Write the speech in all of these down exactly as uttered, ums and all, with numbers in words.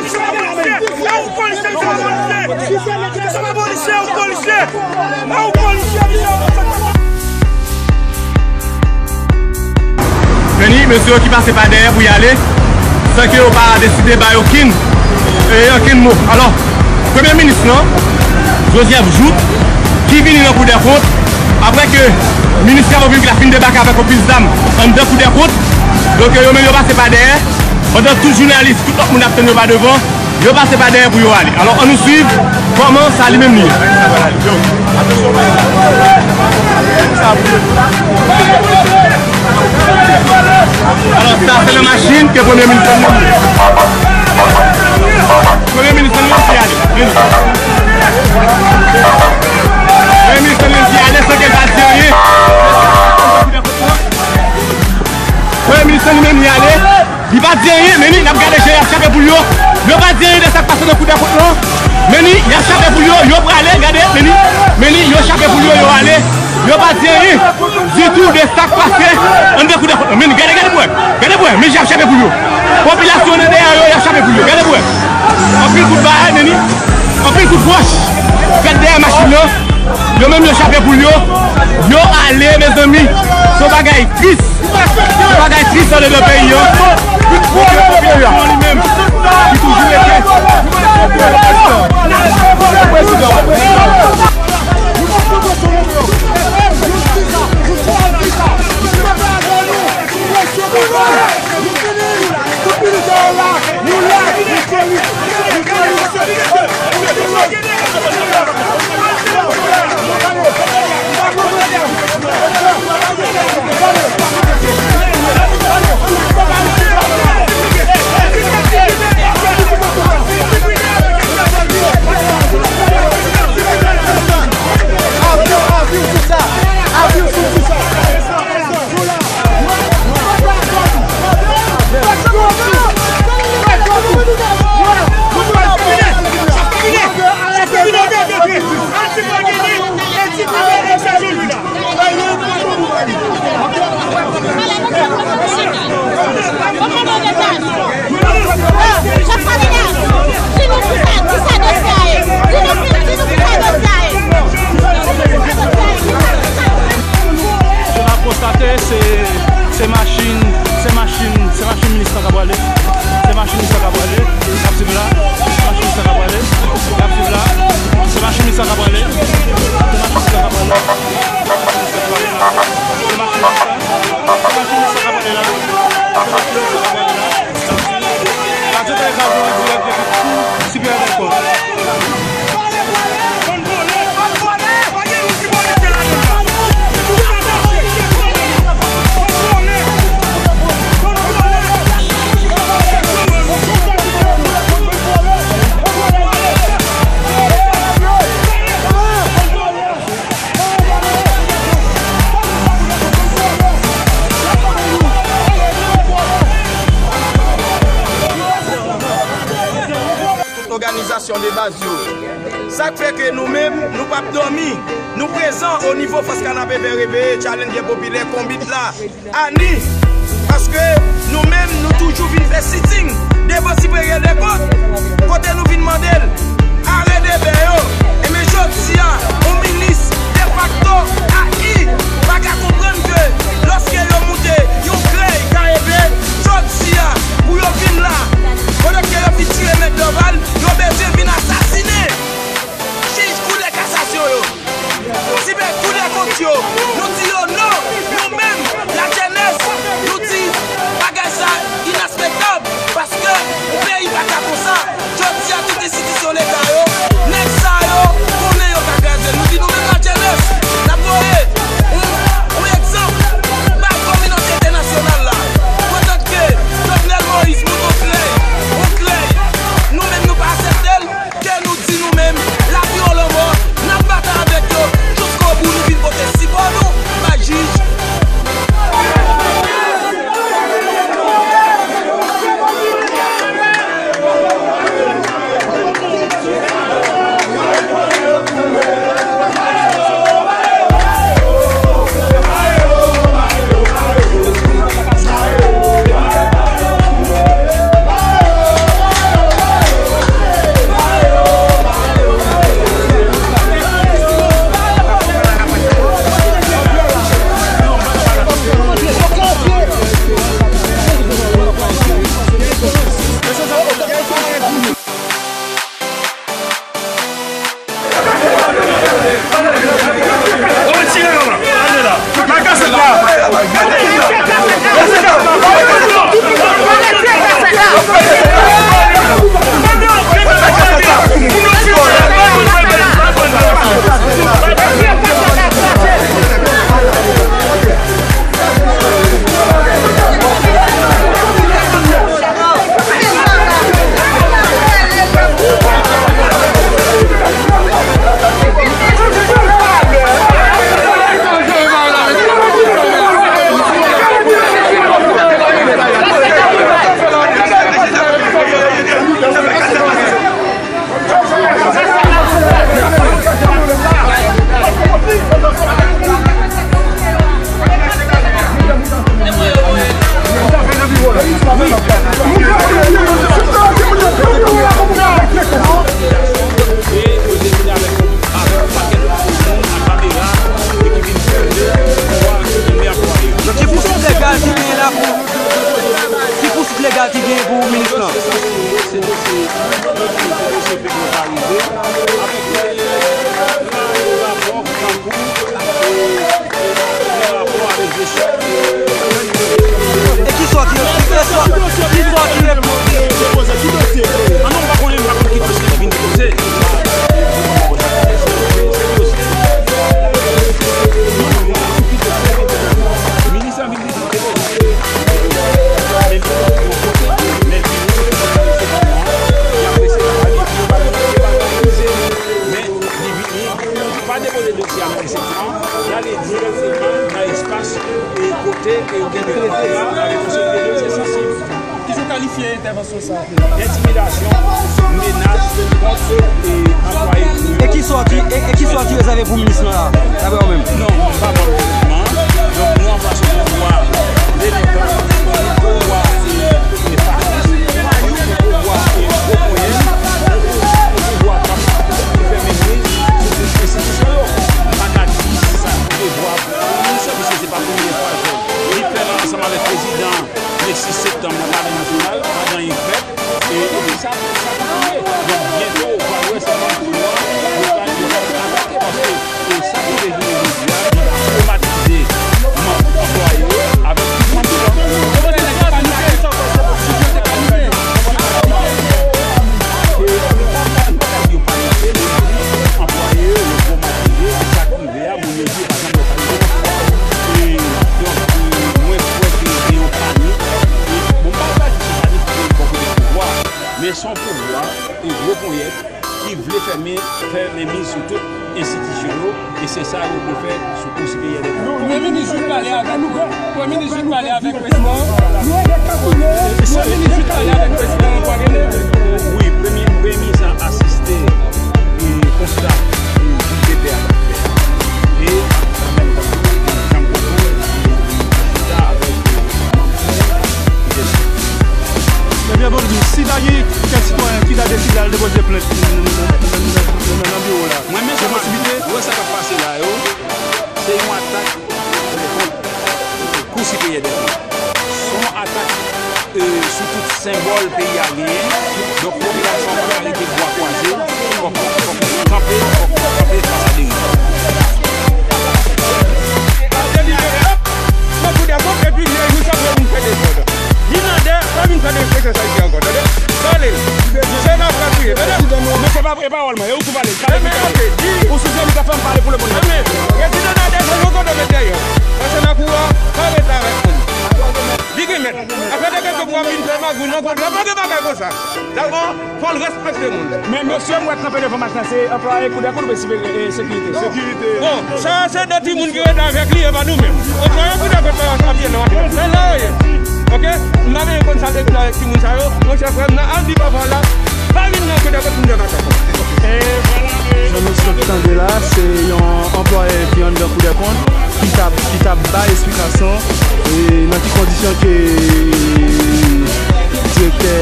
Misye pa polisye, e ou polisye, misye pa polisye. Misye pa polisye, e ou polisye. E ou polisye, misye pa polisye. Meni, mesye yo ki pase pa dèyè pou y ale, san ke yo pa deside bay okenn, e, okenn mo. Alò, premye minis lan, Joseph Jouthe, ki vini nan Kou dè Kont, apre ke minis Travay Piblik la fin debake avèk yon pil zam anndan Kou dè Kont, donk, yo menm yo pase pa dèyè, pandan tout jounalis, tout lòt moun ap tann yo pa devan, yo pase pa dèyè pou yo ale. Alò, ann nou swiv kòman sa li menm li ye. Alò, sa se nan machin ke premye minis lan monte. Premye minis lan monte ale. Premye minis lan monte ale san ke l pa di anyen. Premye minis lan li menm li ale. Li pa di anyen, men ni, n ap gade jan y ap chape poul yo. Yo pa di anyen de sa k pase nan Kou dè Kont lan. Men ni, y ap chape poul yo, yo prale, gade, men ni, men ni, yo chape poul yo, yo ale. Yo pa di anyen ditou de sa k pase anndan Kou dè Kont lan. Men ni, gade, gade pou wè, gade pou wè, men jan y ap chape poul yo. Popilasyon nan dèyè yo, y ap chape poul yo, gade pou wè. Anpil kout bagay, men ni, anpil kout wòch fèt dèyè machin nan. Yo menm yo chape poul yo. Yo ale, mezanmi. Se yon bagay tris. Se yon bagay tris anndan peyi an. Kote popilasyon an li menm ki toujou rete. Jan n ap konstate, se, se machin, se machin, se machin minis lan k ap prale. Se machin minis lan k ap prale. N ap swiv la. Se machin minis lan k ap prale. N ap swiv la. Se machin minis lan k ap prale. Se machin minis lan k ap prale. Se machin minis lan. Se machin minis lan k ap prale la. Se machin minis lan k ap prale la. Radyo Tèlè Kaz an dirèk depi Kou Siperyè Dèkò. Tout òganizasyon de baz yo. Sa k fè ke nou menm, nou p ap dòmi. Nou prezan o nivo Fòs Kanapevè Reveye, Challenger Popilè, Konbit la, ANI. Paske nou menm, nou toujou vin fè siting devan Siperyè Dèkò, kote nou vin mande l, arete bè yo. Ebyen, jodi a, yon minis defakto, A I, pa ka konprann ke lòske yo moute yon krèy K E P, jodi a, pou yo vin la, olye ke yo vin tire Mèt Dorval, yo bezwen vin asasinen jij Kou dè Kasasyon yo, sipe Kou dè Kont yo. Nou di yo non, nou menm, lajènès, nou di bagay sa inaspektab. Gen pou minis lan. Se dosye, se dosye, se dosye pèp la pa rive. Apre, rapò, tankou, e ki sòti, ki sòti, ki sòti depoze? An nou pa konnen, m pa konn ki dosye ki vin depoze. Minis la vin depoze, men li depoze yon kote, men vini, se pa nou an, y ap resevwa li, yo pa, yo pa, yo pa, men li vini, pa depoze dosye a nan resepsyon an, y ale dirèkteman nan espas e kote e yo gen dwa avèk yon seri de dosye sansib. Kijan w kalifye entèvansyon sa a? Entimidasyon, menas kont, e, anplwaye. E ki sò ki, e, e ki sò ki rezève pou minis lan la, daprè ou menm? Non, m pa manm gouvènman an. Donk, nou an fas yon pouvwa delikan, yon pouvwa, e, e, fasis, yon pouvwa, e, gwo ponyèt, yon pouvwa k ap fèmen nwi sou tout enstitisyon yo. M pa ka di sa se devwa pou minis lan, piske se pa premye fwa l fè l. Li fè l ansanm avèk prezidan le sis septanm nan Palè Nasyonal, pa gen anyen k fèt. E, epi sa, sa kontinye. Donk, byento, w pral wè se manm yo a, yo pral, yo pral atake, paske, e, sa ki rive jounen jodi a, li twomatize manm anplwaye yo avèk tout manm yo a. E, m pa ka di yo panike, men anplwaye yo, yo twomatize, e sa ki rive a, moun yo di yo pa janm wè sa rive. E, donk, e, mwen kwè ke gen yon panik. E, bon, m pa ka di se panik ki bò kote pouvwa a, men se yon pouvwa, e, gwo ponyèt, ki vle fèmen, fè menmiz sou tout enstitisyon yo, e se sa yo vle fè sou Kou Siperyè dè Kont. Premye minis vin pale avèk, Premye minis vin pale avèk prezidan. Premye minis vin pale avèk prezidan Antoine René. Wi, premye, premye minis lan asiste, e, konsta, e, Kou Siperyè a t ap fè. E, an menm tan, jan m konprann, li chita avèk, e, manm yo. Ebyen, bon, si ta gen kèk sitwayen ki ta deside al depoze plent nan, nan, nan, nan, nan biwo la, mwen menm, gen posiblite? Wè sa k ap pase la yo, se yon atak kont Kou Siperyè dè Kont. Se yon atak, e, sou tout senbòl peyi a genyen. Donk, popilasyon an pa ka rete bwa kwaze. Fòk, fòk kanpe, fòk kanpe fas a deriv. Nan Kou dè Kont, epi lè nou t ap vin fè dezòd. Vin anndan, pa vin fè de presyon sa isi ankò, tande? Pale l. Se nan frè kriye, tande? Men se pa, e pawòl mwen, e ou ki pale. Pale, pale. Ou sou zemi ka fè m pale pou le moun. Prezidan Nader se yon kote met dèyè. Pase nan kou a, pa rete avèk moun. Li gen mèt. Afè de kèk moun ap vin fè magouy nan kou, la pa gen bagay konsa. Dakò? Fò l respekte moun. Men mesye, m wè k nan pede fè match lan, se anplwaye Kou dè Kont oubyen sipe-, e, sekirite? Sekirite. Bon, sa a se de timoun ki rete avèk li, e pa nou menm. Anplwaye Kou dè Kont pa ap ye nan match lan. Sa la yo ye. Oke? M pa bezwen konn sa l te fè avèk timoun sa yo. Monchè frè m nan, al di papa w la, pa vin nan Kou dè Kont pou m jwenn atak. E vwala. Jan nou sot tande la, se yon anplwaye ki anndan Kou dè Kont ki t ap, ki t ap bay esplikasyon, e, nan ki kondisyon ke direktè,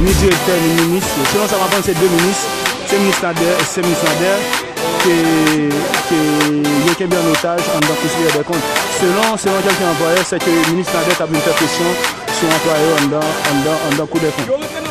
ni direktè, ni minis, selon sa m aprann, se de minis, se minis Nader, se minis Nader, ke, ke yo kenbe an otaj anndan Kou Siperyè dè Kont. Selon, selon kèlke anplwayè, se ke minis Nader t ap vin fè presyon sou anplwaye yo anndan, anndan, anndan Kou dè Kont.